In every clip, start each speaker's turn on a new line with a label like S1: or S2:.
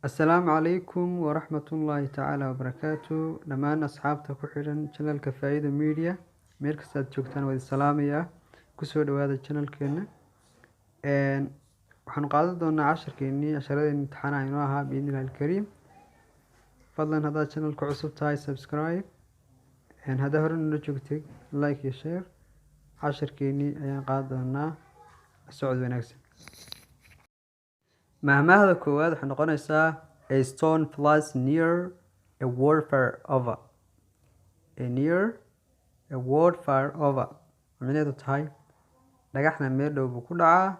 S1: Assalaamu calaykum waraxmatullaahi tacaala wabarakaatu. Dhammaan asxaabta ku xidhan channelka Faa'iido Media, meel kasta aad joogtaan waa idin salaamayaa. Kusoo dhawaada channelkeena. Waxaanu qaadan doonaa casharkeennii, casharadeenii imtixaanaha inoo ahaa, biidnillahi alkariim. Fadlan haddaad channelka cusub tahay, subscribe. Haddaa hore nala joogtay, like iyo share. Casharkeennii ayaan qaadan doonaa. Socod wanaagsan. Mahmaahda koowaad waxay noqonaysaa: "A stone flies near, a word far over." A near, a word far over. Micnaheedu tahay dhagaxna meel dhow buu ku dhacaa,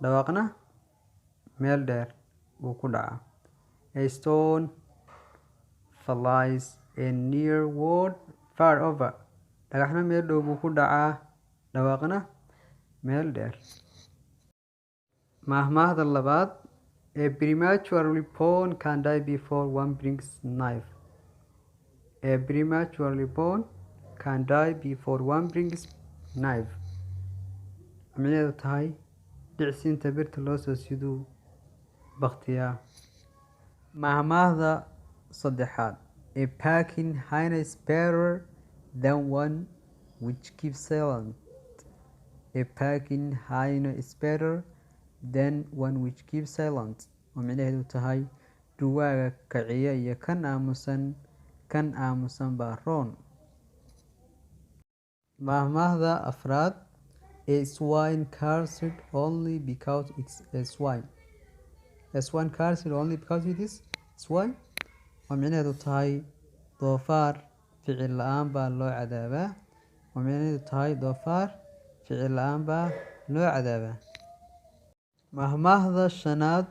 S1: dhawaaqna meel dheer buu ku dhacaa. A stone flies a near, word far over. Dhagaxna meel dhow buu ku dhacaa, dhawaaqna meel dheer. Mahmaahda labaad: "A prematurely born can die before one brings knife." A prematurely born can die before one brings knife. Micnaheedu tahay dhicsiinta birta loo soo siduu bakhtiyaa. Mahmaahda saddexaad: "A barking hyena is better than one which keeps silent." A barking hyena is better than one which keeps silent. Oo micnaheedu tahay dhurwaaga kiciya iyo kan aamusan, kan aamusan baa roon. Mahmaahda afraad: "A swine cursed only because it's a swine." A swine cursed only because it is swine. Oo micnaheedu tahay doofaar ficil la'aan baa loo cadaabaa. Oo micnaheedu tahay doofaar ficil la'aan baa loo cadaabaa. Mahmaahda shanaad: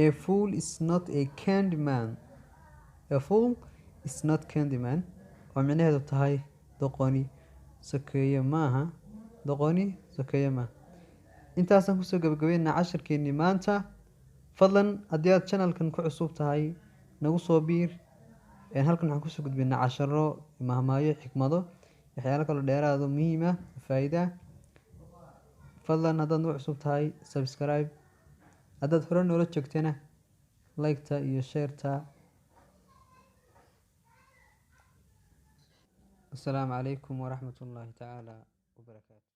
S1: "A fool is not a candyman." A fool is not candyman. Oo micnaheedu tahay doqoni sokeeye maaha. Doqoni sokeeye maaha. Intaasaan kusoo gabagabeynaa casharkeennii maanta. Fadlan haddii aad channelkan ku cusub tahay, nagu soo biir. Halkan waxaan kusoo gudbinaa casharo, mahmaayo, xikmado, waxyaalo kaloo dheeraad oo muhiim ah, faa'iido ah. Fadlan haddaad nagu cusub tahay, subscribe. Haddaad hore noola joogtana, like-ta iyo share-ta. Assalaamu calaykum waraxmatullaahi tacaala wabarakaatu.